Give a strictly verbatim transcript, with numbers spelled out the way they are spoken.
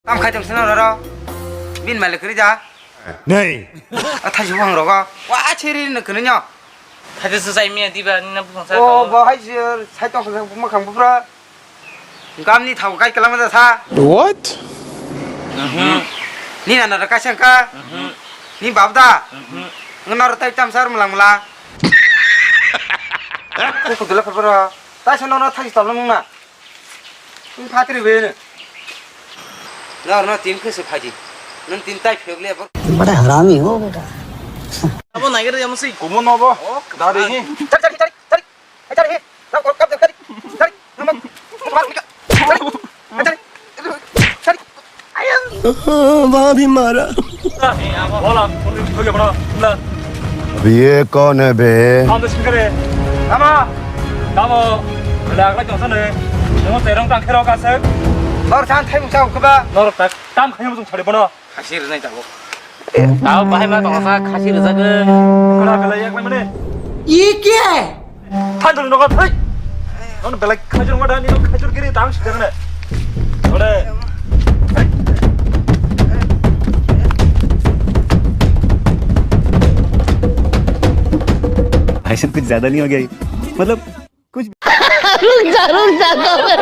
Am khai tong sino roro. Bin malik ri ja. Nei. A thai ju bang rogo. Wa chiri no kene nyo. Thai su sai mi di ba ni na bung sa. O bo hai sai tong sa ma khang bubra. Gam ni thau kai kala ma sa. What? Ni na na ka sang ka. Ni bab da. Ngno ro tai tam sar mlang mla. Ku ku dula khapara. Tai sa no na thai stop lang na. Wng phatri be no. Nor no tin khwswk phaidi. Nwng tin tai phiyok le bo. बड़ा हरामी हो बेटा। Abo naiger ya musi. Kumun no bo. Oh, dari ni. Chari, chari, chari, chari. Hai, chari, he. Rao, kap, kap, chari. Chari. Nama. Chari. Chari. Chari. Wah bhi mara. Bola, kuni thoi gabana. Na. अब ये कौन है बे? Tamo de singkare. Tamo. Tamo. Bela agla jongsa ne. Namo terong tang khero ka se. Nor san thai mung chau keba. Nor tak tam khayam jong chari bono. Khasi rwnai tabuk. Tamo bahai ma tongsa khasi rwjagwi. Kora bela yak mane. Ye kya hai? Thandul nogo thai. Ono belai khajur ngoda ni khajur giri tang sitene. Ore. भाई साहब कुछ ज्यादा नहीं हो गया ये? मतलब कुछ रुक जा, रुक जा, रुक जा।